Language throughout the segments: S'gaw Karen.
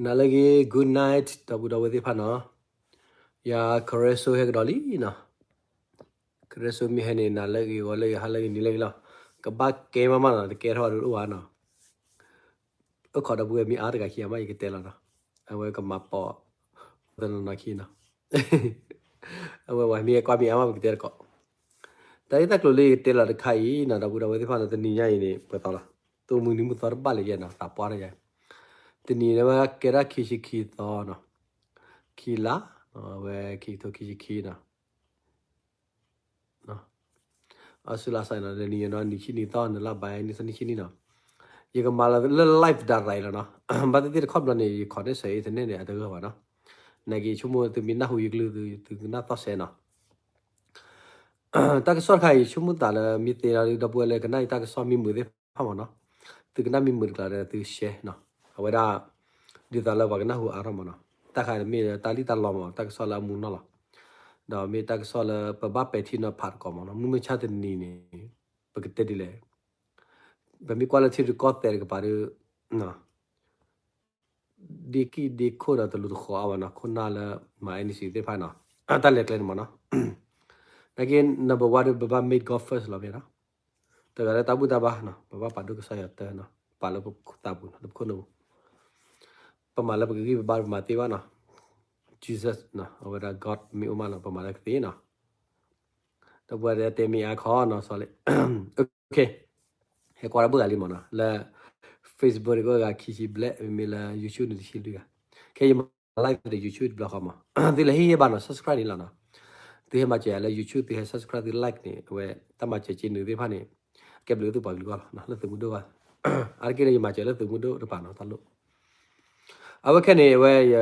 နၤလၢအဂ့ၤ good night ဒီပုၢ်ဒီဝဲၢ်သ့ၣ်တဖၣ်နီၤ. ယၤ Careso ဟဲကဒီးလံနီၤ. Careso မ့ၢ်ဟဲန့ၣ် နၤလၢအဂ့ၤ ဂီၤလၢအဂ့ၤ ဟါလၢအဂ့ၤ နံၤလၢအဂ့ၤလီၤ. ကဘၣ်ကဲမးမးနီၤ တကဲထီၣ်ဒုးအိၣ်ဘၣ်နီၤ. အိၣ်ခိးဒီပုၢ်ဝဲၢ်မ့ၢ်အါတဂၤခံအမး ယကတဲလီၤနီၤ. အဝဲကမၤပိာ် တနီၤနီၤခံနီၤ. အဝဲဝဲမ့ၢ်ကွၢ်မ့ၢ်အါမး ပကတဲတကိး. တၢ်ဂ့ၢ်တၢ်ကျိၤလၢယကတဲလီၤတခါအံၤနီၤ ဒီပုၢ်ဒီဝဲၢ်သ့ၣ်တဖၣ်နီၤ တနံၤညါအံၤန့ၣ် ပှဲၤသီလီၤ. တိၢ်မုၢ်နံၤမုၢ်သီတဘၣ်လၢၤယဲနီၤ သးပှၢ်တယဲ. တနံၤန့ၣ်ဝဲကဲဒၣ်ခံဆံခံသီနီၤ. ခံလါ, အဝဲခံကထိခံဆံခံနီၤ. အီစူလါစဲနီၤ တနံၤနီၤ နံၣ်ဆံနံၤသီ နလါဘၣ် နံၣ်သီနံၣ်ဆံနံၤနီၤ. ယကမၤလၢ live direct လီၤနီၤ. ဘၣ်သ့ၣ်သ့ၣ်တခီဘျီန့ၣ် ယ connection internet န့ၣ် အတဂၢၢ်ဘၣ်နီၤ. နာ်က့ဆိကမိၣ်သုမ့ၢ်နၢ်ဟူယကလုၢ် သုကနၢ်သီၣ်စဲနီၤ. တၢ်ကစီၣ်တခါအံၤ ယဆိကမိၣ်သးလၢမ့ၢ်သ့လီၤဒီပုၢ်ဝဲၢ်လၢကနၣ်အံၤတၢ်ကစီၣ်မ့ၢ်မုာ်သ့ၣ်တဖၣ်မးနီၤ. သုကနၣ်မ့ၢ်မုာ်တကျါဒီးသု share နီၤ. အဝဲဒၣ် ဒ်သိးလၢပှၤကနၢ်ဟူအါထီၣ်မးနီၤ. တၢ်ခါန့ၣ်မ့ၢ်တၢ်လံၣ်တၢ်လီမး တၢ်ကစီၣ်လၢအမူနီၢ်လီၤ. ဒီးမ့ၢ်တၢ်ကစီၣ်လၢပဘၣ်ပဲာ်ထံနီၤဖးတကိးမးနီၤ. မုၢ်မဆါတနံၤန့ၣ် ပကတဲဒ်လဲၣ်. ပမ့ၢ်ကွၢ်လၢထံရူၢ်ကီၢ်သဲးတကပၤဒီး ဒ့ကံၢ်ဒ့ခိၣ်ဒီးတလူၤတဃီၤအါဘၣ်နီၤ ခိၣ်နၢ်လၢမၤ NCA သ့ၣ်တဖၣ်နီၤ တၢ်လဲၤကျဲန့ၣ်မးနီၤ. နာ်က့ number one ဒီး ပဘၣ် make God first လီၤမ့ၢ်နီၤ. တဂၤလၢတၢ်ဘူၣ်တၢ်ဘါနီၤ ပဘၣ်ပာ်ဒိၣ်ကစၢ်ယွၤတၢ်နီၤ ပာ်လၢပသးပူၤနီၤ လၢပခိၣ်နူာ်ပူၤ ပမၤလၢပကဂံၢ်ပဘါပမၤသ့ဘၣ်နီၤ. Jesus နီၤ အဝဲဒၣ် God မ့ၢ်အိၣ်မးနီၤ ပမၤလၢကသ့နီၤ. ဒီပုၢ်ဝဲၢ်တဲမ့ၢ်အါခီနီၤ sorry. Okay. ဟဲကွၢ်တၢ်ဘၣ်ဂၤလံမးနီၤ လၢ Facebook တဂၤခံဆံဘျဲၣ် မ့မ့ၢ်လၢ YouTube န့ၣ်တဆံလွံၢ်ဂၤ. ခဲအံၤယမၤ live ဒီး YouTube တဘျီဃီမး သုလဲၤဟ့ၣ်ယဲၢ်ဘၣ်နီၤ subscribe န့ၣ်လီၤနီၤ. သုဟဲမၤစၢၤယၤလၢ YouTube သုဟဲ subscribe သု like န့ၣ် အဝဲတၢ်မၤစၢၤစ့နုာ်သ့ၣ်တဖၣ်န့ၣ် ကဲဘျုးသုပှၤကလုာ်ဂီၢ်လီၤ လၢသုးမုၢ်ဒိၣ်ဂီၢ်. အါတက့ၢ်လၢယမၤစၢၤလၢသုးမုၢ်ဒိၣ်တပၤနီၤ တၢ်လိၣ် အဝဲခဲန့ၣ် အဝဲယ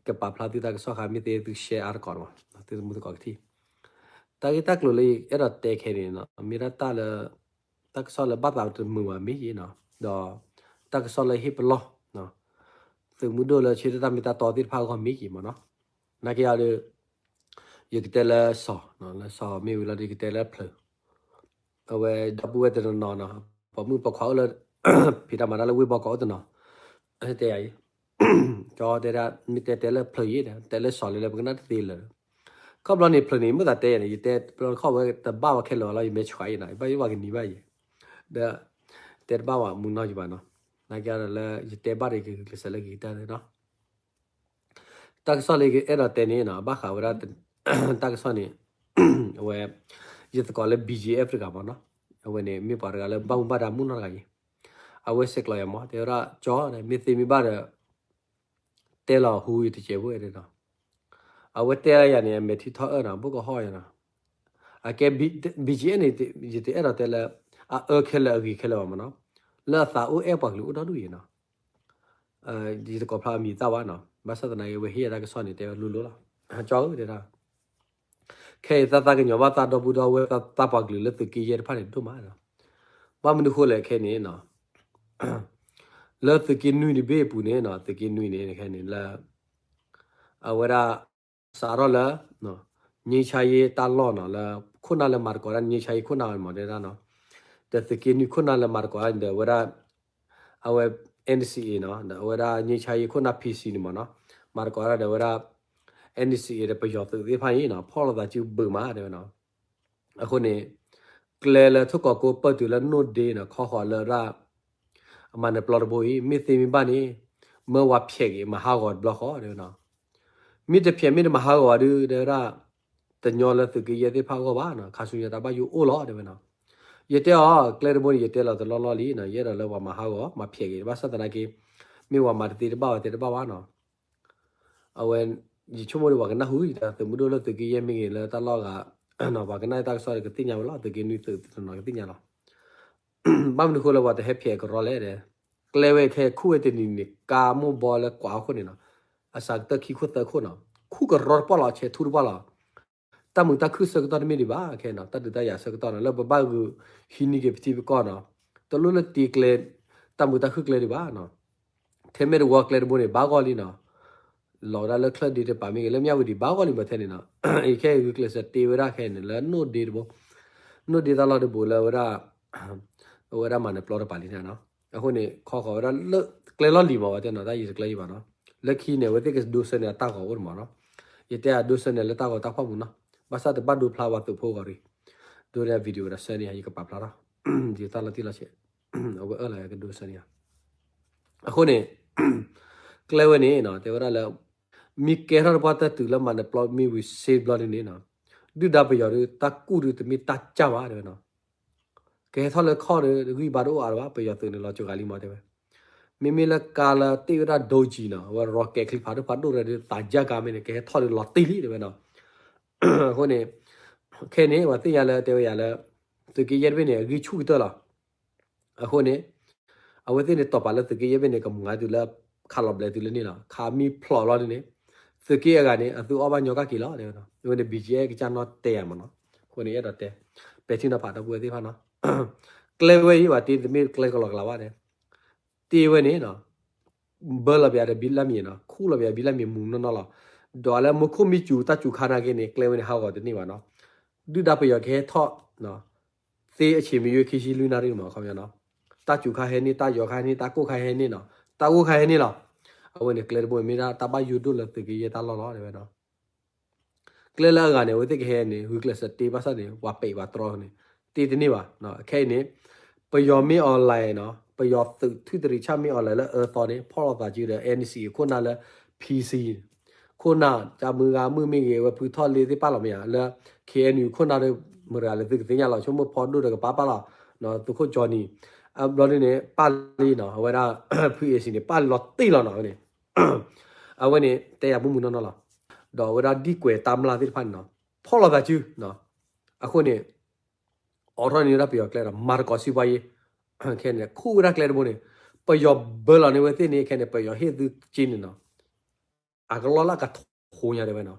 ကပာ်ဖျါသုတၢ်ကစီၣ်ခါ မ့ၢ်သ့သု share အါတကိးမး သုသမုၢ်သကိးကထံၣ်. တၢ်ဂ့ၢ်တၢ်ကျိၤလၢယအဲၣ်ဒိးတဲခဲန့ၣ်နီၤ မ့ၢ်ဒၣ်တၢ်လၢ တၢ်ကစီၣ်လၢဘၣ်သးတမုာ်ဘၣ်မ့ၢ်ဂ့ၤနီၤ ဒီးတၢ်ကစီၣ်လၢဟ့ၣ်ပလီၢ် သုးမုၢ်ဒိၣ်လၢဆၢထၢၣ်တၢ်မ့ၢ်တၢ်တီသ့ၣ်တဖၣ်အဂီၢ်မ့ၢ်ဂ့ၤမးနီၤ. နာ်က့အီၤဒီး ယကတဲလၢစီၤ လၢစီၤမ့ၢ်ဝံၤလီၤဒီး ယကတဲလၢဖျၢၣ် အဝဲဒီပုၢ်ဝဲၢ်တနီၤနီၤ ပိာ်မုၣ်ပိာ်ခွါအိၣ်လၢ ဖံးတၢ်မၤတၢ်လၢဝ့ၢ်ဘီကီးအိၣ်တနီၤ တဲယၤအံၤ ကၠီတဲဒၣ် မ့ၢ်တဲတဲလၢဖျၢၣ်ယဲၢ်ဒီး တဲလၢစီၤလၢလၢပကနၣ်တသ့လၢၤ. ခီဖျိန့ၣ် ဖျၢၣ်န့ၣ် မ့ၢ်သးတဲယၤန့ၣ် ယတဲပျီတခီၣ်ဝဲတဘၣ်ဝဲခဲလၢာ်လီၤ ယမဲာ်ဆှးအံၤနီၤ ယဘၣ်ယိၣ်ဘၣ်ကနံၤဘၣ်ယဲၢ် ဒီး တဲတဘၣ်ဝဲမုၢ်နီၢ်ယဘၣ်နီၤ. နာ်က့ဒီးလၢယတဲဘၣ်ဒီး ယကဂုာ်ကျဲးစၢးလၢဂ့ၤကတၢၢ်နီၤ. တၢ်ကစီၣ်လၢယအဲၣ်ဒိးတဲန့ၣ်နီၤ ဘၣ်ဃးဝဲဒၣ် တၢ်ကစီၣ်န့ၣ် အဝဲ ယသကိးလၢ BGF တဂၤမးနီၤ. အဝဲန့ၣ် မ့ၢ်ပှၤတဂၤလၢဘၣ်မူဘၣ်ဒါမုၢ်နီၢ်တဂၤအံၤ အဝဲဆဲးကျိးယၤမး တဲဝဲဒၣ် ကၠီ မ့ၢ်သ့မ့ၢ်ဘၣ်ဒီး တဲလီၤဟူယတစဲးဖိအဲၣ်ဒိးနီၤ. အဝဲတဲလၢယၤန့ၣ် အမဲာ်ထံထီၣ်အၢနီၤ ဘိၣ်ကဟီၣ်ယၤနီၤ. အကဲ BGF န့ၣ် ယတအဲၣ်ဒိးတဲလၢ အအၢခဲလၢာ်အဂ့ၤခဲလၢာ်ဘၣ်မးနီၤ. လၢအသးအိၣ်အဲၣ်ပှၤကလုာ်အိၣ်ဒီဒူၣ်အံၤနီၤ. ယတကိးဖျါအမံၤသၣ်ဘၣ်နီၤ ဘၣ်ဆၣ်သနာ်က့ အဝဲဟ့ၣ်ယၤတၢ်ကစီၣ်န့ၣ် တဲဝဲလိၤလိၤလီၤ. ကၠီဧၢ တဲဒၣ် ခဲအံၤသးသးကညီၤဘၣ်သးဒီပုၢ်ဒီဝဲၢ်သးပှၤကလုာ်လၢသုးက့ယဲၢ်တဖၣ်န့ၣ်ဒိၣ်မးနီၤ. ဘၣ်မနုၤဃိလဲၣ်ခဲန့ၣ်နီၤ လၢသုးက့နွံတဘ့ၣ်အပူၤန့ၣ်နီၤ သုးက့နွံန့ၣ်ခဲန့ၣ်လၢ အဝဲဒၣ် စးထီၣ်လၢ ငြိမ်းချမ်းရေးတၢ်လီၢ်နီၤ လၢခိၣ်နၢ်လၢမၤသကိးတၢ် ငြိမ်းချမ်းရေးခိၣ်နၢ်ဝဲမးတဲဒၣ်နီၤ. ဒီးသုးက့နွံခိၣ်နၢ်လၢမၤသကိးတၢ်န့ၣ်ဒီး အဝဲဒၣ် အဝဲ NCA နီၤ ဒီးအဝဲဒၣ် ငြိမ်းချမ်းရေးခိၣ်နၢ် PC န့ၣ်မးနီၤ မၤသကိးတၢ်ဒီးအဝဲဒၣ် NCA ဒီးပယီၤသုးသ့ၣ်တဖၣ်အံၤနီၤ ဖီၣ်လိာ်သးစုဘုးမးတဲဝဲနီၤ. အဃိန့ၣ် ကျဲလၢထိၣ်ကီးကိးပၢၢ်တုၤလၢနိၣ်ဒ့နီၤ ခီဃီၤလၢဒၣ် အမၤနၢၤပျီတဘိအံၤ မ့ၢ်သ့မ့ၢ်ဘၣ်န့ၣ် မၢဝဲဖျဲးက့ၤမၤဟးဂီၤတဘျီဃီတဲဝဲနီၤ. မ့ၢ်တဖျဲးမ့ၢ်တမၤဟးဂီၤဘၣ်ဒုး တဲဝဲဒၣ် တညီလၢသုးက့ယဲၢ်သ့ၣ်တဖၣ်အဂီၢ်ဘၣ်နီၤ ခါဆူညါတၢ်ဘၣ်ယိၣ်အိၣ်လီၤတဲဝဲနီၤ. ယတဲအီၤ ကျဲတဘိန့ၣ် ယတဲလီၤတလီၢ်လီၢ်လံနီၤ ယအဲၣ်ဒိးလၢပှၤမၤဟးဂီၤ မၤဖျဲးက့ၤ ဘၣ်ဆၣ်သနာ်က့ မ့ၢ်ပှၤမၤတသ့တဘၣ်ဝဲသ့တဘၣ်ဘၣ်နီၤ. အဝဲ ယဆိကမိၣ်ဒီးပှၤကနၢ်ဟူ တၢ်သုးမုၢ်ဒိၣ်လၢသုးက့ယဲၢ်မ့ၢ်ဂ့ၤလၢတၢ်လီၢ်ဂၤ ပှၤကနၣ်တၢ်ကစီၣ်ဒီးကသ့ၣ်ညါဝဲလီၤ သုးက့နွံသုးတနီၤကသ့ၣ်ညါလီၤ. ဘၣ်မနုၤဃိလၢပှၤတဟဲဖျဲးကရီလဲၣ်ဒီး ကျဲဝဲခဲခူၣ်ဝဲတနံၤန့ၣ် ကါမိၢ်ဘီလၢကွၢ်ဟီၣ်ခိၣ်န့ၣ်နီၤ အစှၤကတၢၢ်ခံခိၣ်သၢခိၣ်နီၤ ခူၣ်ကရီတပှၢ်လီၤ ဆဲးထူတပှၢ်လီၤ. တၢ်မုာ်တၢ်ခုၣ်ဆၢကတီၢ်တမ့ၢ်ဒံးဘၣ်ခဲနီၤ တၢ်ဒုးတၢ်ယၤဆၢကတီၢ်နီၤ လၢပဘၣ်ဂုာ်ဟံးန့ၢ်က့ၤပထံပကီၢ်နီၤ တလိၣ်လၢတ့ကျဲ တၢ်မုာ်တၢ်ခုၣ်ကျဲဒံးဘၣ်နီၤ. ထဲမ့ၢ်တဝီကျဲတဘိန့ၣ် ဘၣ်ဂီၢ်လံနီၤ. လီၤဝဲဒၣ်လၢချၢၣ်ဒ့တပၤမ့ၢ်ဂ့ၤ လၢမၠၣ်ဝတံၤဘၣ်ဂီၢ်လံမ့ၢ်ထဲန့ၣ်နီၤ. အံၤခဲအံၤဂုာ်ကျဲးစၢးတ့ဝဲဒၣ်ခဲန့ၣ် လၢနိၣ်ဒ့တဘိ, နိၣ်ဒ့တၢ်လီၢ်တဘိလၢဝဲဒၣ် အဝဲဒၣ်မၤနၢၤပျီတပၤလံန့ၣ်နီၤ. အဃိန့ၣ် ခီဃီၤဝဲဒၣ်လၢကျဲလီၢ်လံၤမး ဝဲတဲနီၤ တၢ်ယံၤတကျဲယံၤဘၣ်နီၤ. လၢခံန့ၣ် အဝဲသ့ၣ်ကဒိးဆၢန့ၢ်အတၢ်ဂီၤအိၣ်တမးနီၤ. ယတဲအဒိးဆၢန့ၢ်လၢတၢ်ဂီၤတၢ်ဖီၣ်မူနီၤ. ဘၣ်ဆၣ်တဘၣ်ဒိဖျါဝဲသုးဖိဂီၤရံၣ်, ဒိးန့ၢ် video ဒီးဆၢန့ၢ် ယကပာ်ဖျါထီၣ်, ယတၢ်လီၤတံၢ်လီၤဆဲး, အဝဲအၢၣ်လီၤကဒိးဆၢန့ၢ်ဧါ. အဃိန့ၣ် ကျဲဝဲန့ၣ်နီၤ တဲဝဲဒၣ်လၢ မ့ၢ်ကဲထီၣ်တပှၢ်တၢၢ်တုၤလၢမၤနၢၤပျီမ့ၢ်ဝံၤစ့ဘျီဒ်န့ၣ်နီၤ, ဒုၣ်ဒါပယီၤဒီး တၢ်ကူၣ်ဒီးတမ့ၢ်တၢ်ကၢ်ဘၣ်တဲဝဲနီၤ. ကဟဲထီၣ်လၢခီၣ်ဒီး ဂံၢ်ဘါတအိၣ်အါလၢၤဘၣ်, ပယီၤသုးန့ၣ်လီၤကၠိဂၤလံမးတဲဝဲ. မ့မ့ၢ်လၢကါလၢတ့ၢ်ဝဲဒၣ်ဒိကၠံနီၤ အဝဲ rocket ချံဖးဒိၣ်ဖးဒိၣ်ရဲဒီး သးယၢ်ကါမ့ၢ်န့ၣ် ကဟဲထီၣ်ဒီးလီၤတံၢ်လံတဲဝဲနီၤ. အဃိန့ၣ် ခဲန့ၣ် ပှၤသ့ၣ်ညါလၢတဲဝဲယၤလၢ သုးက့ယဲၢ်တဘ့ၣ်န့ၣ် အဂံၢ်ဆူၣ်ကတၢၢ်လီၤ. အဃိန့ၣ် အဝဲသ့ၣ်န့ၣ်တီၢ်ပာ်လၢသုးက့ယဲၢ်ဘ့ၣ်န့ၣ် ကမၤတုၤလၢ ခးလီၤဘျဲးတုၤလၢန့ၣ်လီၤ. ခးမ့ၢ်ဖျိးလီၤန့ၣ်န့ၣ် သုးက့အဂၤန့ၣ် အသုအီၣ်ဘၣ်ညီကၣ်က့ၤလီၤတဲဝဲနီၤ. အဝဲန့ၣ် ဘံၣ်ကဲ ကစၢ်နီၣ်တဲယၤမးနီၤ. အဃိန့ၣ် အဲၣ်ဒိးတဲ ပဲာ်ထံနီၤဖးဒီပုၢ်ဝဲၢ်သ့ၣ်တဖၣ်နီၤ. ကျဲဝဲအံၤဘၣ်တ့ တမ့ၢ်ကျဲကလီၤကလးဘၣ်န့ၣ် တ့ဝဲန့ၣ်နီၤ ဘၢလီၤပယၤဒီးဘံလၢမံၤနီၤ, ခူၣ်လီၤပယၤဘံလၢမံၤမူနီၢ်နီၢ်လီၤ. ဒီးလၢမူခိၣ်မံၣ်စူၤတၢ်စူၤခါနာ်က့န့ၣ် ကျဲဝဲန့ၣ် ဟးဂီၤတန့ၢ်ဘၣ်နီၤ. ဒုၣ်ဒါပယီၤကဟဲထီၣ် သ့အဆံးမ့ၢ်ယိၣ်ခံဆံလွံၢ်နၣ်ရံၣ်မး ခီပညီနီၤ. တၢ်စူၤခါဟဲန့ၢ်, တၢ်ယီၤခါဟဲန့ၢ်, တၢ်ကိၢ်ခါဟဲန့ၢ်နီၤ, တၢ်ဂိၢ်ခါဟဲန့ၢ်လီၤ. အဝဲန့ၣ် ကျဲတဘိမ့ၢ်ဒၣ်တၢ်ဘၣ်ယိၣ်ဒိၣ်လၢသုးက့ယဲၢ်တၢ်လီၢ်လီၤတဲဝဲနီၤ. ကျဲလၢအဂၤန့ၣ် အဝဲသ့ၣ်ကဟဲန့ၣ် ဂုာ်ကျဲးစၢးတ့ဘၣ်ဆၣ်န့ၣ် ပှၤပဲာ်ပှၤတြီန့ၣ် တ့တန့ၢ်ဘၣ်. ခဲအံၤန့ၣ် ပယီၤမ့ၢ် online နီၤ, ပယီၤသုးထူၣ်တရံးဆၣ်မ့ၢ် online လၢအၢသီန့ၣ် ဖီၣ်လိာ်သးစုဒီး NCA ခိၣ်နၢ်လၢ PC ခိၣ်နၢ် တၢ်မုၢ်ဂၤမုၢ်မ့ၢ်ဂ့ၤ အဝဲဖုထီၣ်လ့သ့ၣ်ပာ်လီၤမ့ၢ်ဧါ, လၢ KNU ခိၣ်နၢ်ဒီး မတၤဂၤလဲၣ်သုကသ့ၣ်ညါလီၤ, ဆိကမိၣ်ဖီဒိၣ်ဒီးကပာ်ပာ်လီၤ, သုးခိၣ်ကၠီနံၤ အဘျီဒ်န့ၣ် ပာ်လံနီၤ, အဝဲဒၣ် ဖု AC န့ၣ် ပာ်လီၤတ့ၢ်လီၤနီၤ, အဝဲန့ၣ် အဝဲန့ၣ် တဲယၤမုၢ်မုၢ်နီၢ်နီၢ်လီၤ. ဒီးအဝဲဒၣ်ဒံၣ်ကွဲးတၢ်မျၢ်သ့ၣ်တဖၣ်န့ၣ်နီၤ, ဖီၣ်လိာ်သးစု, အဃိန့ၣ် အိးထီၣ်န့ၢ်ဝဲဒၣ်ပယီၤကျဲဒီး မၤသကိးစံးပှၤယ့, ခဲန့ၣ် ခူၣ်ဝဲဒၣ်ကျဲတဘိန့ၣ်, ပယီၤဘၢလီၤန့ၢ်ဝဲသ့ၣ်န့ၣ် ခဲန့ၣ် ပယီၤဟ့ၣ်သုက့န့ၣ်နီၤ, အကလီၢ်လၢအကထိညါတဲဝဲနီၤ.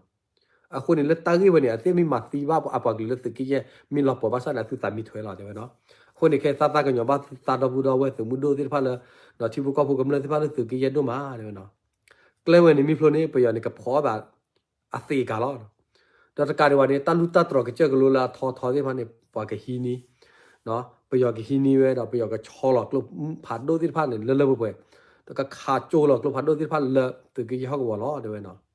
အဃိန့ၣ် လၢတၢ်ဂ့ၢ်ဝဲန့ၣ် အသ့ၣ်မ့ၢ်မၤသံဘၣ်အပှၤကလုာ်လၢသုးက့ယဲၢ် မ့ၢ်လီၤပှီၤဘၣ်ဆၣ်န့ၣ် အသုသးမံထွဲလီၤတဲဝဲနီၤ. အဃိန့ၣ် ခဲသးသးကညီၤဘၣ်သးဒီပုၢ်ဒီဝဲၢ်သုးမုၢ်ဒိၣ်သ့ၣ်တဖၣ်လၢ ဒီးထံဖိကီၢ်ဖိကမျၢၢ်သ့ၣ်တဖၣ်လၢသုးက့ယဲၢ်ဒိၣ်မးတဲဝဲနီၤ. ကျဲဝဲန့ၣ်မ့ၢ်ဖျိန့ၣ် ပယီၤန့ၣ်ကဖီၣ်ဘၣ် အသ့အကၤလီၤ. ဒီးတကးဒံးဘၣ်န့ၣ် တၢ်လူၢ်တၢ်တြီၤကစၢၢ်ကလိလၢအထီထီသ့ၣ်တဖၣ်န့ၣ် ပှၤကဟံးန့ၢ်, ပယီၤကဟံးန့ၢ်ဝဲဒီး ပယီၤကဆီလီၤကျိဖးဒိၣ်သ့ၣ်တဖၣ်န့ၣ် လၢလၢပှဲၤပှဲၤ, ဒီးကခးကၠိလီၤကျိဖးဒိၣ်သ့ၣ်တဖၣ်လၢသုးက့ယဲၢ်ဟီၣ်ကဝီၤလီၤတဲဝဲနီၤ.